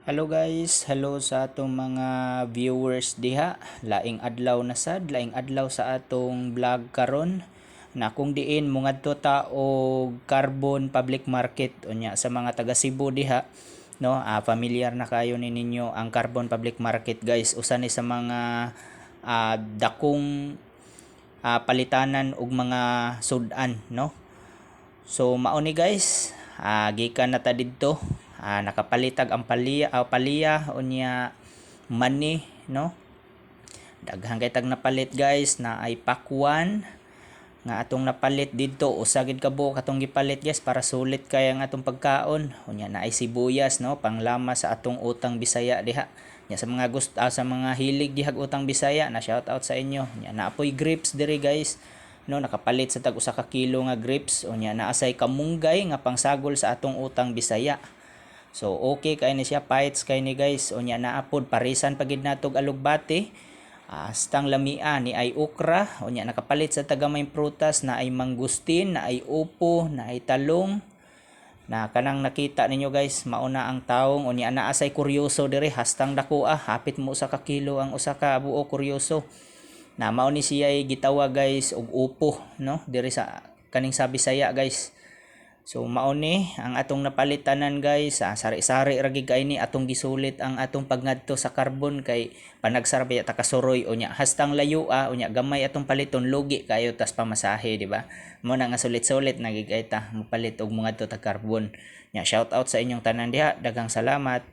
Hello guys, hello sa atong mga viewers diha. Laing adlaw na sad, laing adlaw sa atong vlog karon na kung diin mongadto ta og Carbon Public Market. Unya sa mga taga Cebu diha, no, familiar na kayo ni ninyo ang Carbon Public Market, guys. Usa ni sa mga dakong palitanan og mga sud-an, no. So mao ni guys, gikan na ta didto. Nakapalitag ang palya, unya mani, no. Daghan kay tag napalit, guys, na ay pakwan nga atong napalit didto. Usa gid ka buok atong gipalit, guys, para sulit kay ang atong pagkaon. Unya na ay sibuyas, no, panglama sa atong utang Bisaya diha. Nya sa mga gusto, sa mga hilig dihag utang Bisaya, na shout out sa inyo. Nya naapoy grapes diri, guys, no, nakapalit sa tag usa ka kilo nga grapes. Unya naa say kamunggay nga pangsagol sa atong utang Bisaya. So okay kay ni siya, fights kay ni, guys. Unya naa pod parisan pa gid natog alugbati. Hastang lamia ni ay okra. Unya nakapalit sa tagamay prutas na ay mangustin, na ay upo, na ay talong. Na kanang nakita ninyo, guys, mauna ang taong. Unya naa say kuryoso diri, hastang dako ah, hapit mo usa ka kilo ang usa ka buo kuryoso. Na mao ni siya gitawag, guys, og upo, no, diri sa kaning sa Bisaya, guys. So mao ni ang atong napalitanan, guys. Sari-sari ra gid kay ni atong gisulit ang atong pagngadto sa Carbon kay panagsara ta kasuroy. Unya hastang layo ah, unya gamay atong paliton, lugi kayo tas pamasahe, di ba? Mo na nga sulit-sulit na gid kay ta mopalit og moadto ta Carbon. Nya shout out sa inyong tanan diha. Daghang salamat.